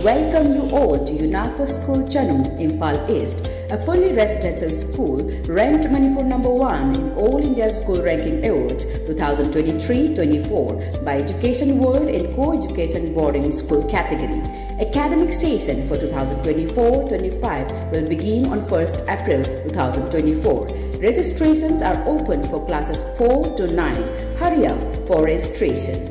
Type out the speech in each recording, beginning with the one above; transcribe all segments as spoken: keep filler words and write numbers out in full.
Welcome you all to UNACO School Chanum, Imphal East, a fully residential school ranked Manipur number one in All India School Ranking Awards two thousand twenty-three twenty-four by Education World in Co-Education Boarding School category. Academic session for two thousand twenty-four twenty-five will begin on first April two thousand twenty-four. Registrations are open for classes four to nine. Hurry up for registration.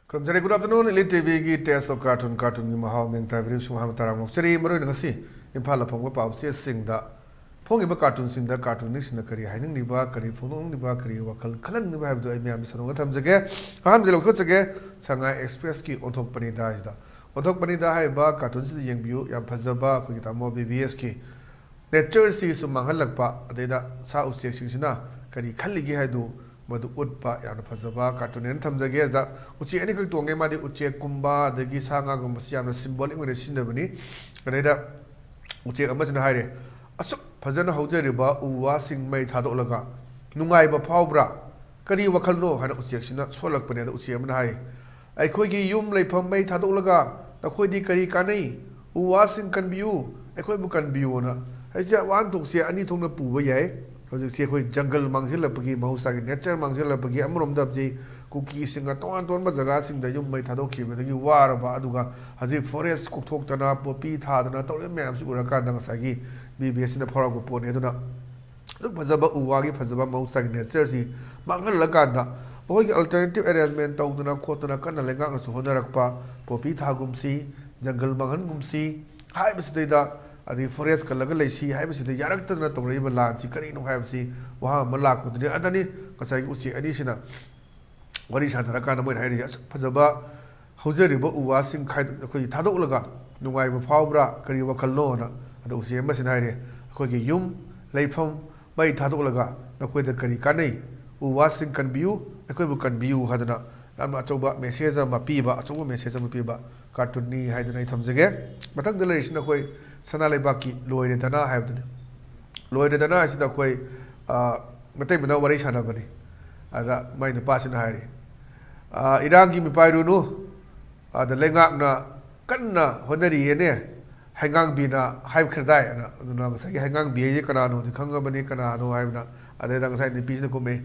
ꯈꯨꯔꯨꯝꯖꯔꯤ꯫ Good afternoon, Elite ꯇꯤꯚꯤꯒꯤ Taste of Cartoon, ꯀꯥꯔꯇꯨꯟꯒꯤ ꯃꯍꯥꯎ ꯃꯤꯡ ꯇꯥꯕꯤꯔꯤꯕꯁꯤꯡ ꯃꯍꯥꯛ ꯇꯔꯥꯃꯨꯛ ꯆꯔꯤ꯫ ꯃꯔꯨꯑꯣꯏꯅ ꯉꯁꯤ ꯏꯝꯐꯥꯜꯗ ꯐꯣꯡꯕ ꯄꯥꯎꯆꯦꯁꯤꯡꯗ ꯐꯣꯡꯉꯤꯕ ꯀꯥꯔꯇꯨꯟꯁꯤꯡꯗ ꯀꯥꯔꯇꯨꯟꯅꯤꯁꯤꯡꯅ ꯀꯔꯤ ꯍꯥꯏꯅꯤꯡꯂꯤꯕ, ꯀꯔꯤ ꯐꯣꯡꯗꯣꯛꯅꯤꯡꯂꯤꯕ, ꯀꯔꯤ ꯋꯥꯈꯜ ꯈꯜꯍꯟꯅꯤꯡꯂꯤꯕ ꯍꯥꯏꯕꯗꯨ ꯑꯩ ꯃꯌꯥꯝꯒꯤ ꯁꯪꯒꯣꯝꯗ ꯊꯝꯖꯒꯦ꯫ ꯑꯍꯥꯟꯕꯗ ꯂꯧꯊꯣꯛꯆꯒꯦ, ꯁꯉꯥꯏ ꯑꯦꯛꯁꯄ꯭ꯔꯦꯁꯀꯤ ꯑꯣꯟꯊꯣꯛꯄꯅꯤꯗ ꯍꯥꯏꯁꯤꯗ꯫ ꯑꯣꯟꯊꯣꯛꯄꯅꯤꯗ ꯍꯥꯏꯔꯤꯕ ꯀꯥꯔꯇꯨꯟꯁꯤꯗ ꯌꯦꯡꯕꯤꯌꯨ, ꯌꯥꯝ ꯐꯖꯕ ꯑꯩꯈꯣꯏꯒꯤ ꯇꯥꯃꯣ ꯕꯤ ꯕꯤ ꯑꯦꯁꯀꯤ ꯅꯦꯆꯔꯁꯤꯁꯨ ꯃꯥꯡꯍꯜꯂꯛꯄ, ꯑꯗꯩꯗ ꯁꯥ ꯎꯆꯦꯛꯁꯤꯡꯁꯤꯅ ꯀꯔꯤ ꯈꯜꯂꯤꯒꯦ ꯍꯥꯏꯗꯨ ꯃꯗꯨ ꯎꯠꯄ ꯌꯥꯝꯅ ꯐꯖꯕ ꯀꯥꯔꯇꯨꯟꯅꯦꯅ ꯊꯝꯖꯒꯦ꯫ ꯑꯗ ꯎꯆꯦꯛ ꯑꯅꯤꯈꯛ ꯇꯣꯡꯉꯦ, ꯃꯥꯗꯤ ꯎꯆꯦꯛꯀꯨꯝꯕ ꯑꯗꯒꯤ ꯁꯥ ꯉꯥꯒꯨꯝꯕꯁꯤ ꯌꯥꯝꯅ ꯁꯤꯝꯕꯣꯂꯤꯛ ꯑꯣꯏꯅ ꯁꯤꯖꯤꯟꯅꯕꯅꯤ꯫ ꯑꯗꯩꯗ ꯎꯆꯦꯛ ꯑꯃꯁꯤꯅ ꯍꯥꯏꯔꯦ, "ꯑꯁꯨꯛ ꯐꯖꯅ ꯍꯧꯖꯔꯤꯕ ꯎ ꯋꯥꯁꯤꯡ ꯃꯩ ꯊꯥꯗꯣꯛꯂꯒ ꯅꯨꯡꯉꯥꯏꯕ ꯐꯥꯎꯕ꯭ꯔꯥ? ꯀꯔꯤ ꯋꯥꯈꯜꯅꯣ?" ꯍꯥꯏꯅ ꯎꯆꯦꯛꯁꯤꯅ ꯁꯣꯜꯂꯛꯄꯅꯦ꯫ ꯑꯗ ꯎꯆꯦꯛ ꯑꯃꯅ ꯍꯥꯏ, "ꯑꯩꯈꯣꯏꯒꯤ ꯌꯨꯝ ꯂꯩꯐꯝ ꯃꯩ ꯊꯥꯗꯣꯛꯂꯒ ꯅꯈꯣꯏꯗꯤ ꯀꯔꯤ ꯀꯥꯟꯅꯩ? ꯎ ꯋꯥꯁꯤꯡ ꯀꯟꯕꯤꯌꯨ, ꯑꯩꯈꯣꯏꯕꯨ ꯀꯟꯕꯤꯌꯨꯅ"꯫ ꯑꯩꯁꯦ ꯋꯥꯍꯟꯊꯣꯛꯁꯦ ꯑꯅꯤ ꯊꯣꯛꯅ ꯄꯨꯕ ꯌꯥꯏ꯫ ꯍꯧꯖꯤꯛꯁꯤ ꯑꯩꯈꯣꯏ ꯖꯪꯒꯜ ꯃꯥꯡꯁꯤꯜꯂꯛꯄꯒꯤ, ꯃꯍꯧꯁꯥꯒꯤ ꯅꯦꯆꯔ ꯃꯥꯡꯁꯤꯜꯂꯛꯄꯒꯤ, ꯑꯃꯔꯣꯝꯗ ꯍꯧꯖꯤꯛ ꯀꯨꯀꯤꯁꯤꯡꯅ ꯇꯣꯉꯥꯟ ꯇꯣꯉꯥꯟꯕ ꯖꯒꯥꯁꯤꯡꯗ ꯌꯨꯝ ꯃꯩ ꯊꯥꯗꯣꯛꯈꯤꯕꯗꯒꯤ ꯋꯥꯔꯕ, ꯑꯗꯨꯒ ꯍꯧꯖꯤꯛ ꯐꯣꯔꯦꯁ ꯀꯣꯛꯊꯣꯛꯇꯅ, ꯄꯣꯄꯤ ꯊꯥꯗꯅ ꯇꯧꯔꯤꯕ ꯃꯌꯥꯝꯁꯤ ꯎꯔꯀꯥꯟꯗ ꯉꯁꯥꯏꯒꯤ ꯕꯤ ꯕꯤ ꯑꯦꯁꯁꯤꯅ ꯐꯥꯎꯔꯛꯄ ꯄꯣꯠꯅꯤ꯫ ꯑꯗꯨꯅ ꯑꯗꯨꯛ ꯐꯖꯕ ꯎ ꯋꯥꯒꯤ ꯐꯖꯕ ꯃꯍꯧꯁꯥꯒꯤ ꯅꯦꯆꯔꯁꯤ ꯃꯥꯡꯍꯜꯂꯀꯥꯟꯗ ꯃꯈꯣꯏꯒꯤ ꯑꯜꯇꯔꯅꯦꯇꯤꯞ ꯑꯦꯔꯦꯟꯖꯃꯦꯟ ꯇꯧꯗꯅ ꯈꯣꯠꯇꯅ ꯀꯟꯅ ꯂꯩꯉꯥꯛꯅꯁꯨ ꯍꯣꯠꯅꯔꯛꯄ, ꯄꯣꯄꯤ ꯊꯥꯒꯨꯝꯁꯤ, ꯖꯪꯒꯜ ꯃꯥꯡꯍꯟꯒꯨꯝꯁꯤ ꯍꯥꯏꯕꯁꯤꯗꯩꯗ, ꯑꯗꯩ ꯐꯣꯔꯦꯁ ꯀꯜꯂꯒ ꯂꯩꯁꯤ ꯍꯥꯏꯕꯁꯤꯗ ꯌꯥꯔꯛꯇꯗꯅ ꯇꯧꯅꯔꯤꯕ ꯂꯥꯟꯁꯤ ꯀꯔꯤꯅꯣ ꯍꯥꯏꯕꯁꯤ ꯋꯥꯍꯪ ꯑꯃ ꯂꯥꯛꯄꯗꯨꯅꯤ꯫ ꯑꯗꯅꯤ ꯉꯁꯥꯏꯒꯤ ꯎꯆꯦꯛ ꯑꯅꯤꯁꯤꯅ ꯋꯥꯔꯤ ꯁꯥꯟꯅꯔꯀꯥꯟꯗ ꯃꯣꯏꯅ ꯍꯥꯏꯔꯤꯁꯦ, "ꯑꯁꯨꯛ ꯐꯖꯕ ꯍꯧꯖꯔꯤꯕ ꯎ ꯋꯥꯁꯤꯡ ꯈꯥꯏꯗꯣꯛ-, ꯑꯩꯈꯣꯏꯒꯤ ꯊꯥꯗꯣꯛꯂꯒ ꯅꯨꯡꯉꯥꯏꯕ ꯐꯥꯎꯕ꯭ꯔꯥ, ꯀꯔꯤ ꯋꯥꯈꯜꯅꯣꯅ꯫ ꯑꯗꯣ ꯎꯆꯦꯛ ꯑꯃꯁꯤꯅ ꯍꯥꯏꯔꯦ, "ꯑꯩꯈꯣꯏꯒꯤ ꯌꯨꯝ, ꯂꯩꯐꯝ, ꯃꯩ ꯊꯥꯗꯣꯛꯂꯒ ꯅꯈꯣꯏꯗ ꯀꯔꯤ ꯀꯥꯟꯅꯩ? ꯎ ꯋꯥꯁꯤꯡ ꯀꯟꯕꯤꯌꯨ, ꯑꯩꯈꯣꯏꯕꯨ ꯀꯟꯕꯤꯌꯨ" ꯍꯥꯏꯗꯅ ꯌꯥꯝꯅ ꯑꯆꯧꯕ message ꯑꯃ ꯄꯤꯕ, ꯑꯆꯧꯕ message ꯑꯃ ꯄꯤꯕ cartoonꯅꯤ ꯍꯥꯏꯗꯅ ꯑꯩ ꯊꯝꯖꯒꯦ꯫ ꯃꯊꯪꯗ ꯂꯩꯔꯤꯁꯤꯅ ꯑꯩꯈꯣꯏ ꯁꯅꯥ ꯂꯩꯕꯥꯛꯀꯤ ꯂꯣꯏꯔꯦꯗꯅ ꯍꯥꯏꯕꯗꯨꯅꯤ꯫ ꯂꯣꯏꯔꯦꯗꯅ ꯍꯥꯏꯁꯤꯗ ꯑꯩꯈꯣꯏ, ꯑ, ꯃꯇꯩ ꯃꯅꯥꯎ ꯋꯥꯔꯤ ꯁꯥꯟꯅꯕꯅꯤ꯫ ꯑꯗ ꯃꯥꯏ ꯅꯨꯄꯥꯁꯤꯅ ꯍꯥꯏꯔꯤ, ꯑ, "ꯏꯔꯥꯡꯒꯤ ꯃꯤꯄꯥꯏꯔꯨꯅꯨ, ꯑꯗ ꯂꯩꯉꯥꯛꯅ ꯀꯟꯅ ꯍꯣꯠꯅꯔꯤꯌꯦꯅꯦ, ꯍꯩꯉꯥꯡꯕꯤꯅ ꯍꯥꯏꯈ꯭ꯔꯗꯥꯏ?" ꯑꯅ꯫ ꯑꯗꯨꯅ ꯉꯁꯥꯏꯒꯤ ꯍꯩꯉꯥꯡꯕꯤ ꯍꯥꯏꯁꯦ ꯀꯅꯥꯅꯣꯗꯤ ꯈꯪꯉꯕꯅꯤ, ꯀꯅꯥꯅꯣ ꯍꯥꯏꯕꯅ꯫ ꯑꯗꯩꯗ ꯉꯁꯥꯏ ꯅꯨꯄꯤꯁꯤꯅ ꯈꯨꯝꯃꯦ,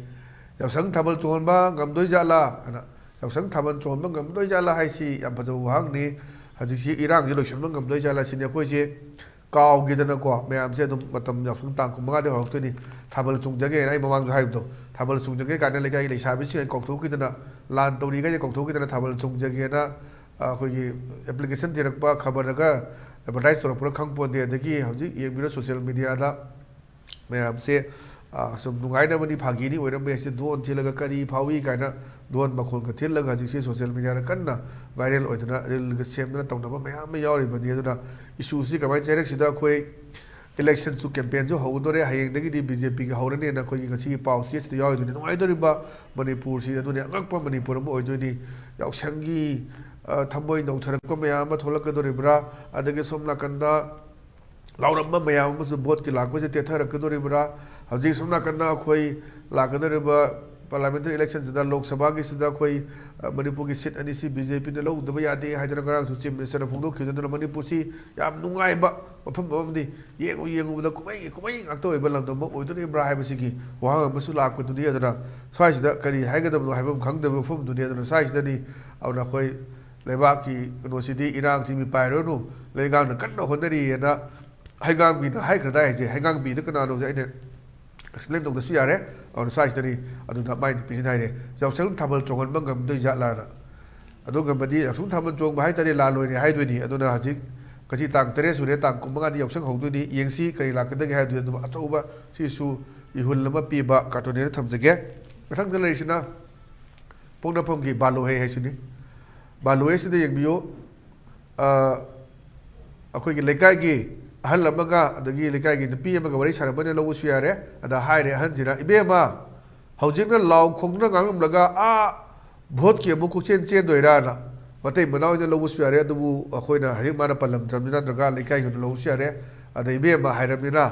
"ꯌꯥꯎꯁꯪ ꯊꯥꯕꯜ ꯆꯣꯡꯍꯟꯕ ꯉꯝꯗꯣꯏ ꯖꯥꯠꯂꯥ?" ꯑꯅ꯫ "ꯌꯥꯎꯁꯪ ꯊꯥꯕꯜ ꯆꯣꯡꯍꯟꯕ ꯉꯝꯗꯣꯏ ꯖꯥꯠꯂꯥ" ꯍꯥꯏꯁꯤ ꯌꯥꯝ ꯐꯖꯕ ꯋꯥꯍꯪꯅꯤ꯫ ꯍꯧꯖꯤꯛꯁꯤ ꯏꯔꯥꯡꯁꯤ ꯂꯣꯏꯁꯤꯟꯕ ꯉꯝꯗꯣꯏ ꯖꯥꯠꯂꯥ ꯁꯤꯅꯤ ꯑꯩꯈꯣꯏꯁꯦ ꯀꯥꯎꯈꯤꯗꯅꯀꯣ꯫ ꯃꯌꯥꯝꯁꯦ ꯑꯗꯨꯝ ꯃꯇꯝ ꯌꯥꯎꯁꯪ ꯇꯥꯡ ꯀꯨꯟꯃꯉꯥꯗ ꯍꯧꯔꯛꯇꯣꯏꯅꯤ꯫ ꯊꯥꯕꯜ ꯆꯣꯡꯖꯒꯦꯅ ꯑꯩ ꯃꯃꯥꯡꯗ ꯍꯥꯏꯕꯗꯣ, ꯊꯥꯕꯜ ꯆꯣꯡꯖꯒꯦ ꯀꯥꯏꯅ ꯂꯩꯀꯥꯏꯒꯤ ꯂꯩꯁꯥꯕꯤꯁꯤꯡ ꯑꯩ ꯀꯧꯊꯣꯛꯈꯤꯗꯅ, ꯂꯥꯟ ꯇꯧꯔꯤꯈꯩꯁꯦ ꯀꯧꯊꯣꯛꯈꯤꯗꯅ ꯊꯥꯕꯜ ꯆꯣꯡꯖꯒꯦꯅ, ꯑ, ꯑꯩꯈꯣꯏꯒꯤ application ꯊꯤꯔꯛꯄ, ꯈꯕꯔꯗꯒ advertise ꯇꯧꯔꯛꯄ꯭ꯔꯥ ꯈꯪꯄꯣꯟꯗꯦ꯫ ꯑꯗꯒꯤ ꯍꯧꯖꯤꯛ ꯌꯦꯡꯕꯤꯔꯣ social mediaꯗ ꯃꯌꯥꯝꯁꯦ, ꯑ, ꯁꯨꯝ ꯅꯨꯡꯉꯥꯏꯅꯕꯅꯤ, ꯐꯥꯒꯤꯅꯤ ꯑꯣꯏꯔꯝꯕ ꯌꯥꯏ꯫ ꯁꯤ ꯗꯣꯟ ꯊꯤꯜꯂꯒ ꯀꯔꯤ ꯐꯥꯎꯏ ꯀꯥꯏꯅ ꯗꯣꯟ ꯃꯈꯣꯜꯒ ꯊꯤꯜꯂꯒ ꯍꯧꯖꯤꯛꯁꯤ social mediaꯗ ꯀꯟꯅ viral ꯑꯣꯏꯗꯅ reelꯒ ꯁꯦꯝꯗꯅ ꯇꯧꯅꯕ ꯃꯌꯥꯝ ꯑꯃ ꯌꯥꯎꯔꯤꯕꯅꯤ꯫ ꯑꯗꯨꯅ issueꯁꯤ ꯀꯃꯥꯏꯅ ꯆꯩꯔꯛꯁꯤꯗ ꯑꯩꯈꯣꯏ electionꯁꯨ campaignꯁꯨ ꯍꯧꯒꯗꯣꯔꯦ꯫ ꯍꯌꯦꯡꯗꯒꯤꯗꯤ BJPꯒꯤ ꯍꯧꯔꯅꯤꯅ ꯑꯩꯈꯣꯏꯒꯤ ꯉꯁꯤꯒꯤ ꯄꯥꯎ ꯆꯦꯁꯤꯗ ꯌꯥꯎꯔꯤꯗꯨꯅꯤ꯫ ꯅꯨꯡꯉꯥꯏꯗꯣꯔꯤꯕ ꯃꯅꯤꯄꯨꯔꯁꯤ ꯑꯗꯨꯅꯤ, ꯑꯉꯛꯄ ꯃꯅꯤꯄꯨꯔ ꯑꯃ ꯑꯣꯏꯗꯣꯏꯅꯤ꯫ ꯌꯥꯎꯁꯪꯒꯤ, ꯑ, ꯊꯃꯣꯏ ꯅꯧꯊꯔꯛꯄ ꯃꯌꯥꯝ ꯑꯃ ꯊꯣꯛꯂꯛꯀꯗꯣꯔꯤꯕ꯭ꯔꯥ? ꯑꯗꯒꯤ ꯁꯣꯝ ꯅꯥꯀꯟꯗ ꯂꯥꯎꯔꯝꯕ ꯃꯌꯥꯝ ꯑꯃꯁꯨ voteꯀꯤ ꯂꯥꯛꯄꯁꯦ ꯇꯦꯊꯔꯛꯀꯗꯣꯔꯤꯕ꯭ꯔꯥ? ꯍꯧꯖꯤꯛ ꯁꯣꯝ ꯅꯥꯀꯟꯗ ꯑꯩꯈꯣꯏ ꯂꯥꯛꯀꯗꯧꯔꯤꯕ parliamentary electionꯁꯤꯗ, ꯂꯣꯛ ꯁꯚꯥꯒꯤꯁꯤꯗ ꯑꯩꯈꯣꯏ, ꯑ, ꯃꯅꯤꯄꯨꯔꯒꯤ seat ꯑꯅꯤꯁꯤ BJPꯅ ꯂꯧꯗꯕ ꯌꯥꯗꯦ ꯍꯥꯏꯗꯅ ꯉꯔꯥꯡꯁꯨ Chief Ministerꯅ ꯐꯣꯡꯗꯣꯛꯈꯤꯕꯗꯨꯅ ꯃꯅꯤꯄꯨꯔꯁꯤ ꯌꯥꯝ ꯅꯨꯡꯉꯥꯏꯕ ꯃꯐꯝ ꯑꯃꯗꯤ ꯌꯦꯡꯉꯨ ꯌꯦꯡꯉꯨꯕꯗ ꯀꯨꯝꯍꯩꯒꯤ ꯀꯨꯝꯍꯩ ꯉꯥꯛꯇ ꯑꯣꯏꯕ ꯂꯝꯗꯝ ꯑꯃ ꯑꯣꯏꯗꯣꯔꯤꯕ꯭ꯔꯥ ꯍꯥꯏꯕꯁꯤꯒꯤ ꯋꯥꯍꯪ ꯑꯃꯁꯨ ꯂꯥꯛꯄꯗꯨꯅꯤ꯫ ꯑꯗꯨꯅ ꯁ꯭ꯋꯥꯏꯁꯤꯗ ꯀꯔꯤ ꯍꯥꯏꯒꯗꯕꯅꯣ ꯍꯥꯏꯐꯝ ꯈꯪꯗꯕ ꯃꯐꯝꯗꯨꯅꯤ꯫ ꯑꯗꯨꯅ ꯁ꯭ꯋꯥꯏꯁꯤꯗꯅꯤ꯫ ꯑꯗꯨꯅ ꯑꯩꯈꯣꯏ ꯂꯩꯕꯥꯛꯀꯤ ꯀꯩꯅꯣꯁꯤꯗꯤ ꯏꯔꯥꯡꯁꯤ ꯃꯤꯄꯥꯏꯔꯨꯔꯅꯨ, ꯂꯩꯉꯥꯛꯅ ꯀꯟꯅ ꯍꯣꯠꯅꯔꯤꯑꯅ ꯍꯩꯉꯥꯡꯕꯤꯅ ꯍꯥꯏꯈ꯭ꯔꯗꯥꯏ ꯍꯥꯏꯁꯦ꯫ ꯍꯩꯉꯥꯡꯕꯤꯗ ꯀꯅꯥꯅꯣꯁꯦ ꯑꯩꯅ explain ꯇꯧꯗ꯭ꯔꯁꯨ ꯌꯥꯔꯦ꯫ ꯑꯗꯨꯅ ꯁ꯭ꯋꯥꯏꯁꯤꯗꯅꯤ꯫ ꯑꯗꯨꯅ ꯃꯥꯏ ꯅꯨꯄꯤꯁꯤꯅ ꯍꯥꯏꯔꯦ, "ꯌꯥꯎꯁꯪ ꯊꯥꯕꯜ ꯆꯣꯡꯍꯟꯕ ꯉꯝꯗꯣꯏ ꯖꯥꯠꯂꯥꯅ?" ꯑꯗꯨ ꯉꯝꯃꯗꯤ ꯌꯥꯎꯁꯪ ꯊꯥꯕꯜ ꯆꯣꯡꯕ ꯍꯥꯏꯇꯥꯔꯦ, ꯂꯥꯜ ꯑꯣꯏꯔꯦ ꯍꯥꯏꯗꯣꯏꯅꯤ꯫ ꯑꯗꯨꯅ ꯍꯧꯖꯤꯛ ꯉꯁꯤ ꯇꯥꯡ ꯇꯔꯦꯠ ꯁꯨꯔꯦ, ꯇꯥꯡ ꯀꯨꯟꯃꯉꯥꯗꯤ ꯌꯥꯎꯁꯪ ꯍꯧꯗꯣꯏꯅꯤ꯫ ꯌꯦꯡꯁꯤ ꯀꯔꯤ ꯂꯥꯛꯀꯗꯒꯦ ꯍꯥꯏꯕꯗꯨꯗꯤ ꯑꯗꯨꯝ ꯑꯆꯧꯕ ꯁꯤꯁꯨ ꯏꯍꯨꯜ ꯑꯃ ꯄꯤꯕ cartoonꯅꯦꯅ ꯊꯝꯖꯒꯦ꯫ ꯃꯊꯪꯗ ꯂꯩꯔꯤꯁꯤꯅ ꯄꯣꯛꯅꯐꯝꯒꯤ ꯕꯥꯂꯣꯍꯩ ꯍꯥꯏꯁꯤꯅꯤ꯫ ꯕꯥꯂꯨ ꯑꯁꯤꯗ ꯌꯦꯡꯕꯤꯌꯨ꯫ ꯑ, ꯑꯩꯈꯣꯏꯒꯤ ꯂꯩꯀꯥꯏꯒꯤ ꯑꯍꯜ ꯑꯃꯒ ꯑꯗꯒꯤ ꯂꯩꯀꯥꯏꯒꯤ ꯅꯨꯄꯤ ꯑꯃꯒ ꯋꯥꯔꯤ ꯁꯥꯟꯅꯕ ꯑꯣꯏꯅ ꯂꯧꯕꯁꯨ ꯌꯥꯔꯦ꯫ ꯑꯗ ꯍꯥꯏꯔꯦ ꯑꯍꯟꯁꯤꯅ, "ꯏꯕꯦꯝꯃ, ꯍꯧꯖꯤꯛꯅ ꯂꯥꯎ ꯈꯣꯡꯗꯨꯅ ꯉꯥꯡꯂꯝꯂꯒ ꯑꯥ ꯚꯣꯠꯀꯤ ꯑꯃꯨꯛ ꯀꯣꯏꯆꯦꯟ ꯆꯦꯟꯗꯣꯏꯔꯥꯅ?" ꯃꯇꯩ ꯃꯅꯥꯎ ꯑꯣꯏꯅ ꯂꯧꯕꯁꯨ ꯌꯥꯔꯦ, ꯑꯗꯨꯕꯨ ꯑꯩꯈꯣꯏꯅ ꯍꯧꯖꯤꯛ ꯃꯥꯅ ꯄꯜꯂꯝꯗ꯭ꯔꯕꯅꯤꯅ ꯅꯠꯇ꯭ꯔꯒ ꯂꯩꯀꯥꯏꯒꯤ ꯑꯣꯏꯅ ꯂꯧꯕꯁꯨ ꯌꯥꯔꯦ꯫ ꯑꯗ ꯏꯕꯦꯝꯃ ꯍꯥꯏꯔꯕꯅꯤꯅ,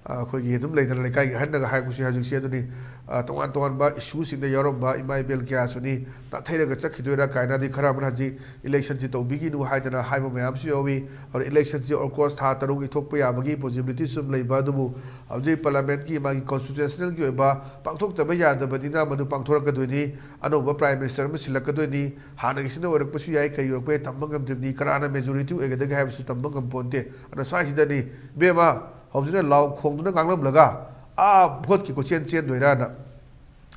ꯑ, ꯑꯩꯈꯣꯏꯒꯤ ꯑꯗꯨꯝ ꯂꯩꯗꯅ ꯂꯩꯀꯥꯏꯒꯤ ꯑꯍꯟꯅꯒ ꯍꯥꯏꯕꯁꯨ ꯍꯧꯖꯤꯛꯁꯦ ꯑꯗꯨꯅꯤ, ꯑ, ꯇꯣꯉꯥꯟ ꯇꯣꯉꯥꯟꯕ ꯏꯁꯨꯁꯤꯡꯗ ꯌꯥꯎꯔꯝꯕ ꯏꯃꯥ ꯏꯕꯦꯜ ꯀꯌꯥꯁꯨꯅꯤ ꯅꯥꯊꯩꯔꯒ ꯆꯠꯈꯤꯗꯣꯏꯔꯥ ꯀꯥꯏꯅꯗꯤ ꯈꯔ ꯑꯃꯅ ꯍꯧꯖꯤꯛ ꯏꯂꯦꯛꯁꯟꯁꯤ ꯇꯧꯕꯤꯈꯤꯅꯨ ꯍꯥꯏꯗꯅ ꯍꯥꯏꯕ ꯃꯌꯥꯝꯁꯨ ꯌꯥꯎꯏ꯫ ꯑꯗꯨꯅ ꯏꯂꯦꯛꯁꯟꯁꯤ ꯑꯣꯐꯀꯣꯔꯁ ꯊꯥ ꯇꯔꯨꯛ ꯏꯊꯣꯛꯄ ꯌꯥꯕꯒꯤ ꯄꯣꯁꯤꯕꯤꯂꯤꯇꯤꯁꯨ ꯑꯗꯨꯝ ꯂꯩꯕ, ꯑꯗꯨꯕꯨ ꯍꯧꯖꯤꯛ ꯄꯥꯔꯂꯥꯃꯦꯟꯠꯀꯤ ꯃꯥꯒꯤ ꯀꯣꯟꯁꯇꯤꯇ꯭ꯌꯨꯁꯅꯦꯜꯒꯤ ꯑꯣꯏꯕ ꯄꯥꯡꯊꯣꯛꯇꯕ ꯌꯥꯗꯕꯅꯤꯅ ꯃꯗꯨ ꯄꯥꯡꯊꯣꯔꯛꯀꯗꯣꯏꯅꯤ꯫ ꯑꯅꯧꯕ ꯄ꯭ꯔꯥꯏꯝ ꯃꯤꯅꯤꯁꯇꯔ ꯑꯃ ꯁꯤꯜꯂꯛꯀꯗꯣꯏꯅꯤ꯫ ꯍꯥꯟꯅꯒꯤꯁꯤꯅ ꯑꯣꯏꯔꯛꯄꯁꯨ ꯌꯥꯏ, ꯀꯔꯤ ꯑꯣꯏꯔꯛꯄ ꯌꯥꯏ ꯇꯝꯕ ꯉꯝꯗ꯭ꯔꯤꯕꯅꯤ꯫ ꯀꯅꯥꯅ ꯃꯦꯖꯣꯔꯤꯇꯤ ꯑꯣꯏꯒꯗꯒꯦ ꯍꯥꯏꯕꯁꯨ ꯇꯝꯕ ꯉꯝꯄꯣꯟꯇꯦ꯫ ꯑꯗꯨꯅ ꯁ꯭ꯋꯥꯏꯁꯤꯗꯅꯤ, ꯏꯕꯦꯝꯃ, ꯍꯧꯖꯤꯛꯅ ꯂꯥꯎ ꯈꯣꯡꯗꯨꯅ ꯉꯥꯡꯂꯝꯂꯒ ꯑꯥ ꯚꯣꯠꯀꯤ ꯀꯣꯏꯆꯦꯟ ꯆꯦꯟꯗꯣꯏꯔꯥꯅ?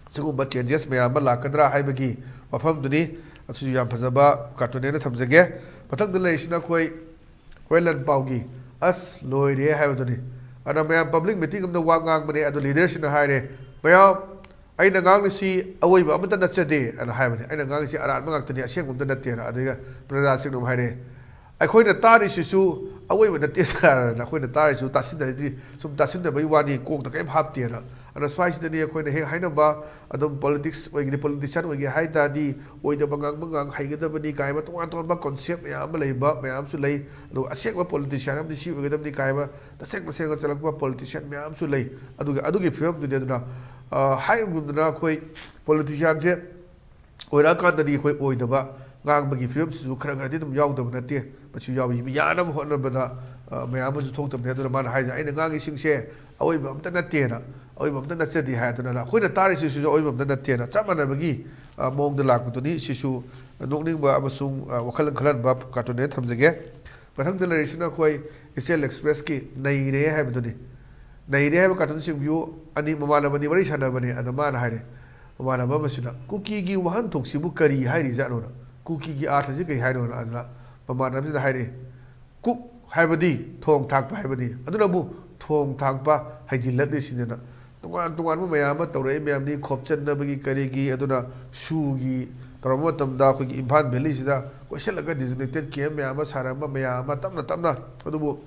ꯁꯤꯒꯨꯝꯕ ꯆꯦꯟꯖꯦꯁ ꯃꯌꯥꯝ ꯑꯃ ꯂꯥꯛꯀꯗ꯭ꯔꯥ ꯍꯥꯏꯕꯒꯤ ꯋꯥꯐꯝꯗꯨꯅꯤ꯫ ꯑꯁꯤꯁꯨ ꯌꯥꯝ ꯐꯖꯕ ꯀꯥꯔꯇꯨꯟꯅꯦꯅ ꯊꯝꯖꯒꯦ꯫ ꯃꯊꯪꯗ ꯂꯩꯔꯤꯁꯤꯅ ꯑꯩꯈꯣꯏ ꯍꯨꯔꯦꯟ ꯂꯥꯟ ꯄꯥꯎꯒꯤ "ꯑꯁ ꯂꯣꯏꯔꯦ" ꯍꯥꯏꯕꯗꯨꯅꯤ꯫ ꯑꯗ ꯃꯌꯥꯝ ꯄꯕ꯭ꯂꯤꯛ ꯃꯤꯇꯤꯡ ꯑꯃꯗ ꯋꯥ ꯉꯥꯡꯕꯅꯦ, ꯑꯗꯣ ꯂꯤꯗꯔꯁꯤꯡꯅ ꯍꯥꯏꯔꯦ, "ꯃꯌꯥꯝ, ꯑꯩꯅ ꯉꯥꯡꯂꯤꯁꯤ ꯑꯋꯣꯏꯕ ꯑꯃꯠꯇ ꯅꯠꯆꯗꯦ" ꯑꯅ ꯍꯥꯏꯕꯅꯤ꯫ "ꯑꯩꯅ ꯉꯥꯡꯂꯤꯁꯤ ꯑꯔꯥꯟꯕ ꯉꯥꯛꯇꯅꯤ, ꯑꯁꯦꯡꯕ ꯑꯝꯇ ꯅꯠꯇꯦꯅ"꯫ ꯑꯗꯨꯒ ꯄ꯭ꯔꯖꯥꯁꯤꯡꯅ ꯑꯃꯨꯛ ꯍꯥꯏꯔꯦ, "ꯑꯩꯈꯣꯏꯅ ꯇꯥꯔꯤꯁꯤꯁꯨ ꯑꯋꯣꯏꯕ ꯅꯠꯇꯦ ꯁꯥꯔꯅ, ꯑꯩꯈꯣꯏꯅ ꯇꯥꯔꯤꯁꯤꯁꯨ ꯇꯥꯁꯤꯟꯅꯗ꯭ꯔꯤ, ꯁꯨꯝ ꯇꯥꯁꯤꯟꯅꯕꯒꯤ ꯋꯥꯅꯤ, ꯀꯣꯛꯇ ꯀꯔꯤꯝ ꯍꯥꯞꯇꯦꯅ"꯫ ꯑꯗꯨꯅ ꯁ꯭ꯋꯥꯏꯁꯤꯗꯅꯤ ꯑꯩꯈꯣꯏꯅ ꯍꯦꯛ ꯍꯥꯏꯅꯕ, ꯑꯗꯨꯝ ꯄꯣꯂꯤꯇꯤꯛꯁ ꯑꯣꯏꯒꯦꯗꯤ, ꯄꯣꯂꯤꯇꯤꯁꯤꯌꯥꯟ ꯑꯣꯏꯒꯦ ꯍꯥꯏ ꯇꯥꯔꯗꯤ ꯑꯣꯏꯗꯕ ꯉꯥꯡꯕ ꯉꯥꯡ ꯍꯩꯒꯗꯕꯅꯤ ꯀꯥꯏꯕ ꯇꯣꯉꯥꯟ ꯇꯣꯉꯥꯟꯕ ꯀꯣꯟꯁꯦꯞ ꯃꯌꯥꯝ ꯑꯃ ꯂꯩꯕ ꯃꯌꯥꯝꯁꯨ ꯂꯩ꯫ ꯑꯗꯨꯒ ꯑꯁꯦꯡꯕ ꯄꯣꯂꯤꯇꯤꯁꯤꯌꯥꯟ ꯑꯃꯗꯤ ꯁꯤ ꯑꯣꯏꯒꯗꯕꯅꯤ ꯀꯥꯏꯕ ꯇꯁꯦꯡ ꯇꯁꯦꯡꯅ ꯆꯠꯂꯛꯄ ꯄꯣꯂꯤꯇꯤꯁꯤꯌꯥꯟ ꯃꯌꯥꯝꯁꯨ ꯂꯩ꯫ ꯑꯗꯨꯒ ꯑꯗꯨꯒꯤ ꯐꯤꯕꯝꯗꯨꯅꯤ꯫ ꯑꯗꯨꯅ, ꯑ, ꯍꯥꯏꯔꯤꯕꯒꯨꯝꯗꯅ ꯑꯩꯈꯣꯏ ꯄꯣꯂꯤꯇꯤꯁꯤꯌꯥꯟꯁꯦ ꯑꯣꯏꯔꯛꯑꯀꯥꯟꯗꯗꯤ ꯑꯩꯈꯣꯏ ꯑꯣꯏꯗꯕ ꯉꯥꯡꯕꯒꯤ ꯐꯤꯕꯝꯁꯤꯁꯨ ꯈꯔ ꯈꯔꯗꯤ ꯑꯗꯨꯝ ꯌꯥꯎꯗꯕ ꯅꯠꯇꯦ꯫ ꯃꯁꯤ ꯌꯥꯎꯏ꯫ ꯃꯤ ꯌꯥꯅꯕ ꯍꯣꯠꯅꯕꯗ, ꯑ, ꯃꯌꯥꯝ ꯑꯃꯁꯨ ꯊꯣꯛꯇꯕꯅꯦ꯫ ꯑꯗꯨꯅ ꯃꯥꯅ ꯍꯥꯏꯁꯦ, "ꯑꯩꯅ ꯉꯥꯡꯉꯤꯁꯤꯡꯁꯦ ꯑꯋꯣꯏꯕ ꯑꯝꯇ ꯅꯠꯇꯦꯅ, ꯑꯋꯣꯏꯕ ꯑꯝꯇ ꯅꯠꯆꯗꯦ" ꯍꯥꯏ꯫ ꯑꯗꯨꯅ ꯑꯩꯈꯣꯏꯅ ꯇꯥꯔꯤꯁꯤꯁꯨ ꯑꯋꯣꯏꯕ ꯑꯝꯇ ꯅꯠꯇꯦꯅ ꯆꯞ ꯃꯥꯟꯅꯕꯒꯤ, ꯑ, ꯃꯑꯣꯡꯗ ꯂꯥꯛꯄꯗꯨꯅꯤ꯫ ꯁꯤꯁꯨ ꯅꯣꯛꯅꯤꯡꯕ ꯑꯃꯁꯨꯡ, ꯑ, ꯋꯥꯈꯜ ꯈꯜꯍꯟꯕ ꯀꯥꯔꯇꯨꯟꯅꯦꯅ ꯊꯝꯖꯒꯦ꯫ ꯃꯊꯪꯗ ꯂꯩꯔꯤꯁꯤꯅ ꯑꯩꯈꯣꯏ ꯏꯆꯦꯜ ꯑꯦꯛꯁꯄ꯭ꯔꯦꯁꯀꯤ "ꯅꯩꯔꯦ" ꯍꯥꯏꯕꯗꯨꯅꯤ꯫ "ꯅꯩꯔꯦ" ꯍꯥꯏꯕ ꯀꯥꯔꯇꯨꯟ ꯁꯤꯡꯕꯤꯌꯨ꯫ ꯑꯅꯤ ꯃꯃꯥꯟꯅꯕꯅꯤ ꯋꯥꯔꯤ ꯁꯥꯟꯅꯕꯅꯦ꯫ ꯑꯗ ꯃꯥꯅ ꯍꯥꯏꯔꯦ, ꯃꯃꯥꯟꯅꯕ ꯑꯃꯁꯤꯅ, "ꯀꯨꯀꯤꯒꯤ ꯋꯥꯍꯟꯊꯣꯛꯁꯤꯕꯨ ꯀꯔꯤ ꯍꯥꯏꯔꯤꯖꯥꯠꯅꯣꯅ? ꯀꯨꯀꯤꯒꯤ ꯑꯥꯔꯊꯁꯤ ꯀꯔꯤ ꯍꯥꯏꯅꯣꯅ?" ꯑꯗꯨꯗ ꯃꯃꯥꯟꯅꯕꯁꯤꯅ ꯍꯥꯏꯔꯛꯏ, "ꯀꯨꯛ ꯍꯥꯏꯕꯗꯤ ꯊꯣꯡ ꯊꯥꯛꯄ ꯍꯥꯏꯕꯅꯤ, ꯑꯗꯨꯅꯕꯨ ꯊꯣꯡ ꯊꯥꯛꯄ ꯍꯩꯖꯤꯜꯂꯛꯂꯤꯁꯤꯅꯦꯅ" ꯇꯣꯉꯥꯟ ꯇꯣꯉꯥꯟꯕ ꯃꯌꯥꯝ ꯑꯃ ꯇꯧꯔꯛꯏ ꯃꯌꯥꯝꯅꯤ, ꯈꯣꯞꯆꯟꯅꯕꯒꯤ ꯀꯔꯤꯒꯤ꯫ ꯑꯗꯨꯅ ꯁꯨꯒꯤ ꯇꯧꯔꯝꯕ ꯃꯇꯝꯗ ꯑꯩꯈꯣꯏꯒꯤ ꯏꯝꯐꯥꯜ ꯚꯦꯂꯤꯁꯤꯗ ꯀꯣꯏꯁꯤꯜꯂꯒ designated camp ꯃꯌꯥꯝ ꯑꯃ ꯁꯥꯔꯝꯕ, ꯃꯌꯥꯝ ꯑꯃ ꯇꯞꯅ ꯇꯞꯅ, ꯑꯗꯨꯕꯨ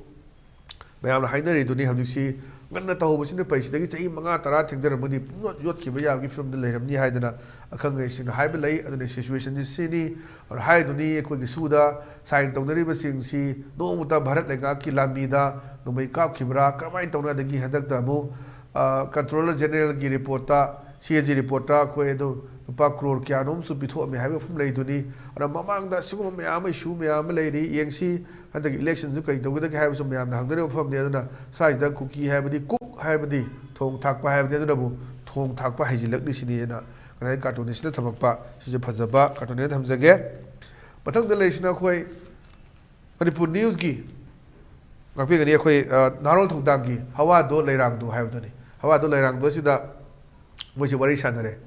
ꯃꯌꯥꯝꯅ ꯍꯥꯏꯅꯔꯤꯗꯨꯅꯤ, ꯍꯧꯖꯤꯛꯁꯤ ꯉꯟꯅ ꯇꯧꯍꯧꯕꯁꯤꯅ ꯐꯩ, ꯁꯤꯗꯒꯤ ꯆꯍꯤ ꯃꯉꯥ ꯇꯔꯥ ꯊꯦꯡꯊꯔꯝꯃꯗꯤ ꯄꯨꯡꯌꯣꯠ ꯌꯣꯠꯈꯤꯕ ꯌꯥꯕꯒꯤ ꯐꯤꯕꯝꯗ ꯂꯩꯔꯝꯅꯤ ꯍꯥꯏꯗꯅ ꯑꯈꯪ ꯑꯍꯩꯁꯤꯡꯅ ꯍꯥꯏꯕ ꯂꯩ꯫ ꯑꯗꯨꯅ situationꯁꯤ ꯁꯤꯅꯤ꯫ ꯑꯗꯨꯅ ꯍꯥꯏꯗꯨꯅꯤ, ꯑꯩꯈꯣꯏꯒꯤ ꯁꯨꯗ sign ꯇꯧꯅꯔꯤꯕꯁꯤꯡꯁꯤ ꯅꯣꯡꯃꯇ ꯚꯥꯔꯠ ꯂꯩꯉꯥꯛꯀꯤ ꯂꯥꯟꯃꯤꯗ ꯅꯣꯡꯃꯩ ꯀꯥꯞꯈꯤꯕ꯭ꯔꯥ, ꯀꯔꯝꯍꯥꯏꯅ ꯇꯧꯅꯗꯒꯤ ꯍꯟꯗꯛꯇ ꯑꯃꯨꯛ ꯑ, Controller Generalꯒꯤ reportꯇ, CAG reportꯇ ꯑꯩꯈꯣꯏ ꯑꯗꯨ ꯂꯨꯄꯥ ꯀ꯭ꯔꯣꯔ ꯀꯌꯥꯅꯣꯝꯁꯨ ꯄꯤꯊꯣꯛꯑꯝꯃꯦ ꯍꯥꯏꯕ ꯃꯐꯝ ꯂꯩꯗꯨꯅꯤ꯫ ꯑꯗꯨꯅ ꯃꯃꯥꯡꯗ ꯑꯁꯤꯒꯨꯝꯕ ꯃꯌꯥꯝ ꯑꯃ, issue ꯃꯌꯥꯝ ꯑꯃ ꯂꯩꯔꯤ, ꯌꯦꯡꯁꯤ꯫ ꯍꯟꯗꯛꯀꯤ electionꯁꯨ ꯀꯩ ꯇꯧꯒꯗꯒꯦ ꯍꯥꯏꯕꯁꯨ ꯃꯌꯥꯝꯅ ꯍꯪꯅꯔꯤꯕ ꯃꯐꯝꯅꯤ꯫ ꯑꯗꯨꯅ ꯁ꯭ꯋꯥꯏꯁꯤꯗ ꯀꯨꯀꯤ ꯍꯥꯏꯕꯗꯤ, ꯀꯨꯛ ꯍꯥꯏꯕꯗꯤ ꯊꯣꯡ ꯊꯥꯛꯄ ꯍꯥꯏꯕꯅꯤ, ꯑꯗꯨꯅꯕꯨ ꯊꯣꯡ ꯊꯥꯛꯄ ꯍꯩꯖꯤꯜꯂꯛꯂꯤꯁꯤꯅꯤꯅ ꯉꯁꯥꯏ cartoonistꯅ ꯊꯝꯃꯛꯄ ꯁꯤꯁꯨ ꯐꯖꯕ cartoonist ꯊꯝꯖꯒꯦ꯫ ꯃꯊꯪꯗ ꯂꯩꯔꯤꯁꯤꯅ ꯑꯩꯈꯣꯏ ꯃꯅꯤꯄꯨꯔ Newsꯀꯤ ꯉꯥꯛꯄꯤꯒꯅꯤ ꯑꯩꯈꯣꯏ, ꯑ, ꯅꯍꯥꯔꯣꯜ ꯊꯧꯗꯥꯡꯒꯤ ꯍꯋꯥꯗꯣ ꯂꯩꯔꯥꯡꯗꯣ ꯍꯥꯏꯕꯗꯨꯅꯤ꯫ ꯍꯋꯥꯗꯣ ꯂꯩꯔꯥꯡꯗꯣ ꯑꯁꯤꯗ ꯃꯣꯏꯁꯤ ꯋꯥꯔꯤ ꯁꯥꯟꯅꯔꯦ꯫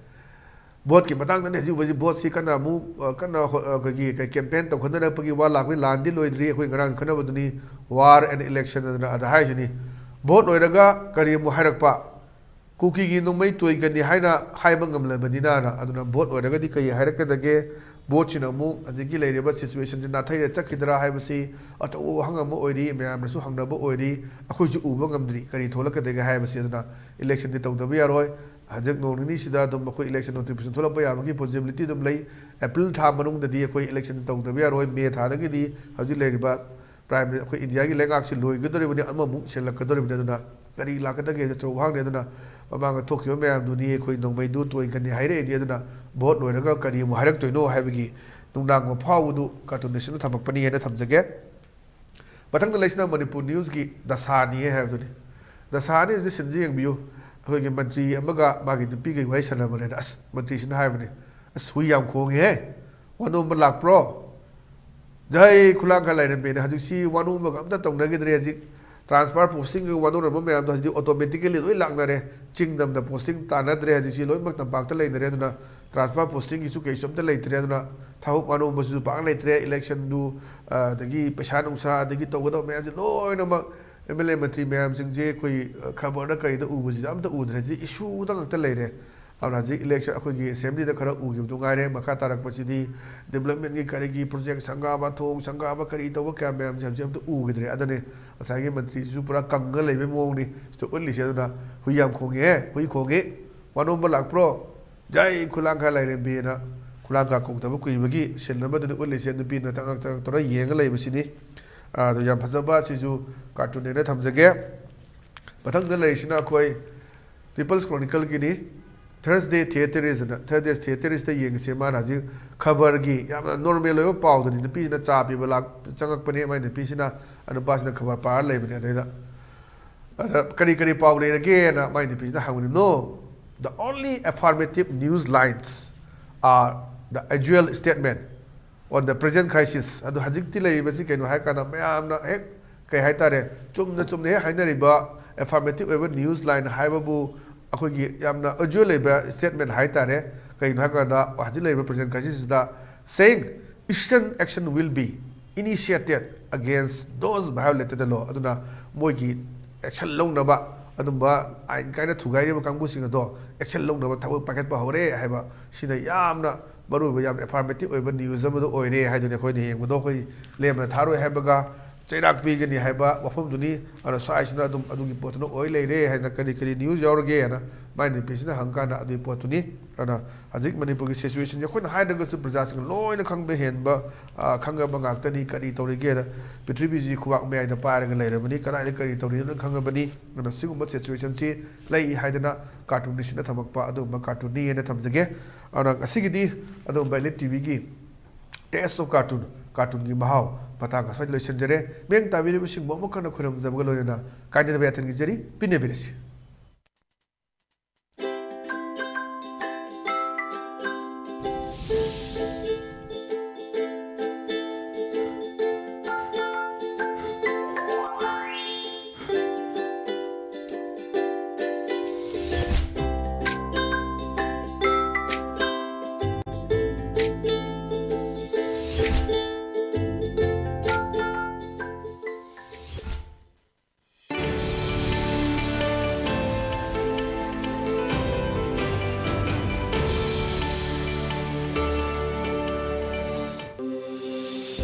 Voteꯀꯤ ꯃꯇꯥꯡꯗꯅꯤ ꯍꯧꯖꯤꯛ ꯍꯧꯖꯤꯛ voteꯁꯤ ꯀꯟꯅ ꯑꯃꯨꯛ, ꯑ, ꯀꯟꯅ ꯍꯣ-, ꯑ, ꯑꯩꯈꯣꯏꯒꯤ ꯀꯩ campaign ꯇꯧꯈꯠꯅꯔꯛꯄꯒꯤ ꯋꯥ ꯂꯥꯛꯄꯒꯤ ꯂꯥꯟꯗꯤ ꯂꯣꯏꯗ꯭ꯔꯤ꯫ ꯑꯩꯈꯣꯏ ꯉꯔꯥꯡ ꯈꯟꯅꯕꯗꯨꯅꯤ, war and election ꯑꯗꯨꯅ ꯑꯗ ꯍꯥꯏꯁꯤꯅꯤ꯫ Vote ꯂꯣꯏꯔꯒ ꯀꯔꯤ ꯑꯃꯨꯛ ꯍꯥꯏꯔꯛꯄ? ꯀꯨꯀꯤꯒꯤ ꯅꯣꯡꯃꯩ ꯇꯣꯏꯒꯅꯤ ꯍꯥꯏꯅ ꯍꯥꯏꯕ ꯉꯝꯂꯕꯅꯤꯅꯅ꯫ ꯑꯗꯨꯅ vote ꯑꯣꯏꯔꯒꯗꯤ ꯀꯔꯤ ꯍꯥꯏꯔꯛꯀꯗꯒꯦ? Voteꯁꯤꯅ ꯑꯃꯨꯛ ꯍꯧꯖꯤꯛꯀꯤ ꯂꯩꯔꯤꯕ situationꯁꯤ ꯅꯥꯊꯩꯔ ꯆꯠꯈꯤꯗ꯭ꯔꯥ ꯍꯥꯏꯕꯁꯤ ꯑꯆꯧꯕ ꯋꯥꯍꯪ ꯑꯃ ꯑꯣꯏꯔꯤ, ꯃꯌꯥꯝꯅꯁꯨ ꯍꯪꯅꯕ ꯑꯣꯏꯔꯤ꯫ ꯑꯩꯈꯣꯏꯁꯨ ꯎꯕ ꯉꯝꯗ꯭ꯔꯤ ꯀꯔꯤ ꯊꯣꯛꯂꯛꯀꯗꯒꯦ ꯍꯥꯏꯕꯁꯤ꯫ ꯑꯗꯨꯅ electionꯗꯤ ꯇꯧꯗꯕ ꯌꯥꯔꯣꯏ꯫ ꯍꯧꯖꯤꯛ ꯅꯣꯡ ꯅꯤꯅꯤꯁꯤꯗ ꯑꯗꯨꯝ ꯑꯩꯈꯣꯏ election notification ꯊꯣꯛꯂꯛꯄ ꯌꯥꯕꯒꯤ possibility ꯑꯗꯨꯝ ꯂꯩ꯫ April ꯊꯥ ꯃꯅꯨꯡꯗꯗꯤ ꯑꯩꯈꯣꯏ election ꯇꯧꯗꯕ ꯌꯥꯔꯣꯏ꯫ May ꯊꯥꯗꯒꯤꯗꯤ ꯍꯧꯖꯤꯛ ꯂꯩꯔꯤꯕ Prime Minister, ꯑꯩꯈꯣꯏ ꯏꯟꯗꯤꯌꯥꯒꯤ ꯂꯩꯉꯥꯛꯁꯤ ꯂꯣꯏꯒꯗꯧꯔꯤꯕꯅꯤ, ꯑꯃꯃꯨꯛ ꯁꯤꯜꯂꯛꯀꯗꯧꯔꯤꯕꯅꯤ꯫ ꯑꯗꯨꯅ ꯀꯔꯤ ꯂꯥꯛꯀꯗꯒꯦ ꯑꯆꯧꯕ ꯋꯥꯍꯪꯅꯤ꯫ ꯑꯗꯨꯅ ꯃꯃꯥꯡꯗ ꯊꯣꯛꯈꯤꯕ ꯃꯌꯥꯝꯗꯨꯅꯤ, ꯑꯩꯈꯣꯏ ꯅꯣꯡꯃꯩꯗꯨ ꯇꯣꯏꯒꯅꯤ ꯍꯥꯏꯔꯛꯏꯅꯤ꯫ ꯑꯗꯨꯅ vote ꯂꯣꯏꯔꯒ ꯀꯔꯤ ꯑꯃꯨꯛ ꯍꯥꯏꯔꯛꯇꯣꯏꯅꯣ ꯍꯥꯏꯕꯒꯤ ꯅꯨꯡꯅꯥꯡꯕ ꯐꯥꯎꯕꯗꯨ cartoonistꯅ ꯊꯝꯃꯛꯄꯅꯤ ꯍꯥꯏꯅ ꯊꯝꯖꯒꯦ꯫ ꯃꯊꯪꯗ ꯂꯩꯁꯤꯅ ꯃꯅꯤꯄꯨꯔ Newsꯀꯤ ꯗꯁꯥꯅꯤ ꯍꯥꯏꯕꯗꯨꯅꯤ꯫ ꯗꯁꯥꯅꯤ ꯍꯥꯏꯕꯁꯤ ꯁꯤꯟꯁꯤ ꯌꯦꯡꯕꯤꯌꯨ꯫ ꯑꯩꯈꯣꯏꯒꯤ ꯃꯟꯇ꯭ꯔꯤ ꯑꯃꯒ ꯃꯥꯒꯤ ꯅꯨꯄꯤꯒ ꯋꯥꯔꯤ ꯁꯥꯟꯅꯕꯅꯦꯅ, ꯑꯁ, ꯃꯟꯇ꯭ꯔꯤꯁꯤꯅ ꯍꯥꯏꯕꯅꯤ, "ꯑꯁ, ꯍꯨꯏ ꯌꯥꯝ ꯈꯣꯡꯉꯤꯍꯦ, ꯋꯥꯅꯣꯝꯕ ꯂꯥꯛꯄ꯭ꯔꯣ?" ꯖꯩ ꯈꯨꯂꯥꯡ ꯈꯔ ꯂꯩꯔꯝꯃꯦꯅ꯫ ꯍꯧꯖꯤꯛꯁꯤ ꯋꯥꯅꯣꯝꯕꯒ ꯑꯝꯇ ꯇꯧꯅꯈꯤꯗ꯭ꯔꯦ꯫ ꯍꯧꯖꯤꯛ transfer postingꯒ ꯋꯥꯅꯣꯝꯅꯕ ꯃꯌꯥꯝꯗꯣ ꯍꯧꯖꯤꯛꯇꯤ automatically ꯂꯣꯏ ꯂꯥꯛꯅꯔꯦ꯫ ꯆꯤꯡꯗꯝꯗ posting ꯇꯥꯟꯅꯗ꯭ꯔꯦ꯫ ꯍꯧꯖꯤꯛꯁꯤ ꯂꯣꯏꯅꯃꯛ ꯇꯝꯄꯥꯛꯇ ꯂꯩꯅꯔꯦ꯫ ꯑꯗꯨꯅ transfer postingꯒꯤꯁꯨ ꯀꯩꯁꯨ ꯑꯝꯇ ꯂꯩꯇ꯭ꯔꯦ꯫ ꯑꯗꯨꯅ ꯊꯕꯛ ꯋꯥꯅꯣꯝꯕꯁꯤꯁꯨ ꯄꯥꯛ ꯂꯩꯇ꯭ꯔꯦ꯫ Electionꯗꯨ, ꯑ, ꯑꯗꯒꯤ ꯄꯩꯁꯥ ꯅꯨꯡꯁꯥ, ꯑꯗꯒꯤ ꯇꯧꯒꯗꯕ ꯃꯌꯥꯝꯁꯦ ꯂꯣꯏꯅꯃꯛ MLA ꯃꯟꯇ꯭ꯔꯤ ꯃꯌꯥꯝꯁꯤꯡꯁꯦ ꯑꯩꯈꯣꯏ, ꯑ, ꯈꯕꯔꯗ ꯀꯩꯗ ꯎꯕꯁꯤꯗ ꯑꯝꯇ ꯎꯗ꯭ꯔꯦ꯫ ꯍꯧꯖꯤꯛ issueꯗ ꯉꯥꯛꯇ ꯂꯩꯔꯦ꯫ ꯑꯗꯨꯅ ꯍꯧꯖꯤꯛ ꯏꯂꯦꯛꯁꯟ, ꯑꯩꯈꯣꯏꯒꯤ ꯑꯦꯁꯦꯝꯕ꯭ꯂꯤꯗ ꯈꯔ ꯎꯈꯤꯕꯗꯨ ꯉꯥꯏꯔꯦ꯫ ꯃꯈꯥ ꯇꯥꯔꯛꯄꯁꯤꯗꯤ ꯗꯤꯕ꯭ꯂꯞꯃꯦꯟꯒꯤ, ꯀꯔꯤꯒꯤ ꯄ꯭ꯔꯣꯖꯦꯛ, ꯁꯪꯒꯥꯕ ꯊꯣꯡ, ꯁꯪꯒꯥꯕ ꯀꯔꯤ ꯇꯧꯕ ꯀꯌꯥ ꯃꯌꯥꯝꯁꯦ ꯍꯧꯖꯤꯛ ꯑꯝꯇ ꯎꯈꯤꯗ꯭ꯔꯦ꯫ ꯑꯗꯨꯅꯤ ꯉꯁꯥꯏꯒꯤ ꯃꯟꯇ꯭ꯔꯤꯁꯤꯁꯨ ꯄꯨꯔꯥ ꯀꯪꯉ ꯂꯩꯕꯩ ꯃꯑꯣꯡꯅꯤ ꯁꯤꯗ ꯎꯠꯂꯤꯁꯦ꯫ ꯑꯗꯨꯅ "ꯍꯨꯏ ꯌꯥꯝ ꯈꯣꯡꯉꯦ, ꯍꯨꯏ ꯈꯣꯡꯉꯦ, ꯋꯥꯅꯣꯝꯕ ꯂꯥꯛꯄ꯭ꯔꯣ? ꯖꯥꯏ ꯈꯨꯂꯥꯡꯈꯥ ꯂꯥꯏꯔꯦꯝꯕꯤꯅ" ꯈꯨꯂꯥꯡꯈꯥ ꯈꯣꯡꯗꯕ ꯀꯨꯏꯕꯒꯤ ꯁꯤꯟ ꯑꯃꯗꯨꯅꯤ ꯎꯠꯂꯤꯁꯦ꯫ ꯅꯨꯄꯤꯅ ꯇꯉꯛ ꯇꯉꯛ ꯇꯧꯔ ꯌꯦꯡꯉ ꯂꯩꯕꯁꯤꯅꯤ꯫ ꯑꯗꯣ ꯌꯥꯝ ꯐꯖꯕ, ꯁꯤꯁꯨ ꯀꯥꯔꯇꯨꯟꯅꯦꯅ ꯊꯝꯖꯒꯦ꯫ ꯃꯊꯪꯗ ꯂꯩꯔꯤꯁꯤꯅ ꯑꯩꯈꯣꯏ ꯄꯤꯄꯜꯁ ꯀ꯭ꯔꯣꯅꯤꯀꯜꯒꯤꯅꯤ꯫ ꯊꯔꯁꯗꯦ ꯊꯤꯌꯦꯇꯔꯤꯁ ꯑꯅ, ꯊꯔꯁꯗꯦ ꯊꯤꯌꯦꯇꯔꯤꯁꯇ ꯌꯦꯡꯉꯤꯁꯦ꯫ ꯃꯥꯅ ꯍꯧꯖꯤꯛ ꯈꯕꯔꯒꯤ ꯌꯥꯝꯅ ꯅꯣꯔꯃꯦꯜ ꯑꯣꯏꯕ ꯄꯥꯎꯗꯨꯅꯤ꯫ ꯅꯨꯄꯤꯁꯤꯅ ꯆꯥ ꯄꯤꯕ ꯂꯥꯛ-, ꯆꯪꯉꯛꯄꯅꯦ꯫ ꯃꯥꯏ ꯅꯨꯄꯤꯁꯤꯅ, ꯅꯨꯄꯥꯁꯤꯅ ꯈꯕꯔ ꯄꯥꯔ ꯂꯩꯕꯅꯦ꯫ ꯑꯗꯩꯗ, ꯑꯗ "ꯀꯔꯤ ꯀꯔꯤ ꯄꯥꯎ ꯂꯩꯔꯒꯦꯅ" ꯃꯥꯏ ꯅꯨꯄꯤꯁꯤꯅ ꯍꯪꯕꯅꯤ꯫ "No, the only affirmative news lines are the usual statement on the present crisis." ꯑꯗꯣ ꯍꯧꯖꯤꯛꯇꯤ ꯂꯩꯔꯤꯕꯁꯤ ꯀꯩꯅꯣ ꯍꯥꯏ ꯀꯥꯟꯗ, ꯃꯌꯥꯝꯅ ꯍꯦꯛ, ꯀꯩ ꯍꯥꯏꯇꯥꯔꯦ, ꯆꯨꯝꯅ ꯆꯨꯝꯅ ꯍꯦꯛ ꯍꯥꯏꯅꯔꯤꯕ ꯑꯦꯐꯥꯔꯃꯦꯇꯤꯚ ꯑꯣꯏꯕ ꯅ꯭ꯌꯨꯁ ꯂꯥꯏꯟ ꯍꯥꯏꯕꯕꯨ, ꯑꯩꯈꯣꯏꯒꯤ ꯌꯥꯝꯅ ꯎꯖꯨꯑꯦꯜ ꯑꯣꯏꯕ ꯁ꯭ꯇꯦꯠꯃꯦꯟ ꯍꯥꯏ ꯇꯥꯔꯦ꯫ ꯀꯩꯅꯣ ꯍꯥꯏ ꯀꯥꯟꯗ, ꯍꯧꯖꯤꯛ ꯂꯩꯔꯤꯕ present ꯀ꯭ꯔꯥꯏꯁꯤꯁꯁꯤꯗ, "Saying stern action will be initiated against those violated the law." ꯑꯗꯨꯅ ꯃꯣꯏꯒꯤ ꯑꯦꯛꯁꯟ ꯂꯧꯅꯕ, ꯑꯗꯨꯝꯕ ꯑꯥꯏꯟ ꯀꯥꯏꯅ ꯊꯨꯒꯥꯏꯔꯤꯕ ꯀꯥꯡꯕꯨꯁꯤꯡ ꯑꯗꯣ ꯑꯦꯛꯁꯟ ꯂꯧꯅꯕ ꯊꯕꯛ ꯄꯥꯏꯈꯠꯄ ꯍꯧꯔꯦ ꯍꯥꯏꯕ, ꯁꯤꯅ ꯌꯥꯝꯅ ꯃꯔꯨꯑꯣꯏꯕ, ꯌꯥꯝꯅ ꯑꯦꯐꯥꯔꯃꯦꯇꯤꯚ ꯑꯣꯏꯕ ꯅ꯭ꯌꯨꯁ ꯑꯃꯗ ꯑꯣꯏꯔꯦ ꯍꯥꯏꯗꯨꯅ ꯑꯩꯈꯣꯏꯅ ꯌꯦꯡꯕꯗꯣ, ꯑꯩꯈꯣꯏ ꯂꯦꯝꯅ ꯊꯥꯔꯣꯏ ꯍꯥꯏꯕꯒ ꯆꯩꯔꯥꯛ ꯄꯤꯒꯅꯤ ꯍꯥꯏꯕ ꯋꯥꯐꯝꯗꯨꯅꯤ꯫ ꯑꯗꯨꯅ ꯁ꯭ꯋꯥꯏꯁꯤꯅ ꯑꯗꯨꯝ ꯑꯗꯨꯒꯤ ꯄꯣꯠꯇꯨꯅ ꯑꯣꯏ ꯂꯩꯔꯦ ꯍꯥꯏꯅ, "ꯀꯔꯤ ꯀꯔꯤ ꯅ꯭ꯌꯨꯁ ꯌꯥꯎꯔꯒꯦ?" ꯍꯥꯏꯅ ꯃꯥꯏ ꯅꯨꯄꯤꯁꯤꯅ ꯍꯪꯀꯥꯟꯗ ꯑꯗꯨꯒꯤ ꯄꯣꯠꯇꯨꯅꯤ꯫ ꯑꯗꯨꯅ ꯍꯧꯖꯤꯛ ꯃꯅꯤꯄꯨꯔꯒꯤ ꯁꯤꯆꯨꯋꯦꯁꯟꯁꯦ ꯑꯩꯈꯣꯏꯅ ꯍꯥꯏꯗ꯭ꯔꯒꯁꯨ ꯄ꯭ꯔꯖꯥꯁꯤꯡꯅ ꯂꯣꯏꯅ ꯈꯪꯕ ꯍꯦꯟꯕ, ꯑ, ꯈꯪꯉꯕ ꯉꯥꯛꯇꯅꯤ꯫ ꯀꯔꯤ ꯇꯧꯔꯤꯒꯦꯅ? ꯄ꯭ꯔꯤꯊꯤꯕꯤꯁꯤ ꯈꯨꯕꯥꯛ ꯃꯌꯥꯏꯗ ꯄꯥꯏꯔꯒ ꯂꯩꯔꯕꯅꯤ꯫ ꯀꯗꯥꯏꯗ ꯀꯔꯤ ꯇꯧꯔꯤꯅꯣ ꯂꯣꯏꯅ ꯈꯪꯉꯕꯅꯤ꯫ ꯑꯗꯨꯅ ꯁꯤꯒꯨꯝꯕ ꯁꯤꯆꯨꯋꯦꯁꯟꯁꯤ ꯂꯩ ꯍꯥꯏꯗꯅ ꯀꯥꯔꯇꯨꯟꯅꯤꯁꯤꯅ ꯊꯝꯃꯛꯄ ꯑꯗꯨꯒꯨꯝꯕ ꯀꯥꯔꯇꯨꯟꯅꯤ ꯍꯥꯏꯅ ꯊꯝꯖꯒꯦ꯫ ꯑꯗꯨꯅ ꯉꯁꯤꯒꯤꯗꯤ ꯑꯗꯨꯒꯨꯝꯕ ꯏꯂꯤꯠ ꯇꯤꯚꯤꯒꯤ Taste of Cartoon, ꯀꯥꯔꯇꯨꯟꯒꯤ ꯃꯍꯥꯎ ꯃꯇꯥꯡ ꯑꯁ꯭ꯋꯥꯏꯗ ꯂꯣꯏꯁꯤꯟꯖꯔꯦ꯫ ꯃꯤꯠꯌꯦꯡ ꯇꯥꯕꯤꯔꯤꯕꯁꯤꯡꯕꯨ ꯑꯃꯨꯛ ꯍꯟꯅ ꯈꯨꯔꯨꯝꯖꯕꯒ ꯂꯣꯏꯅꯅ ꯀꯥꯏꯅꯗꯕ ꯌꯥꯊꯪ ꯅꯤꯖꯔꯤ, ꯄꯤꯟꯅꯕꯤꯔꯁꯤ꯫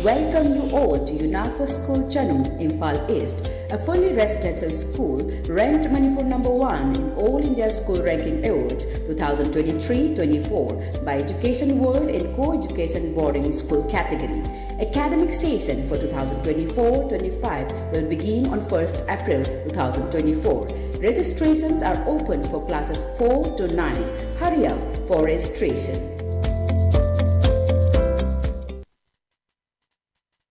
Welcome you all to UNACO School Chanum, Imphal East, a fully residential school ranked Manipur number one in All India School Ranking Awards twenty twenty-three twenty-four by Education World in Co-Education Boarding School category. Academic session for twenty twenty-four twenty-five will begin on first April two thousand twenty-four. Registrations are open for classes four to nine. Hurry up for registration.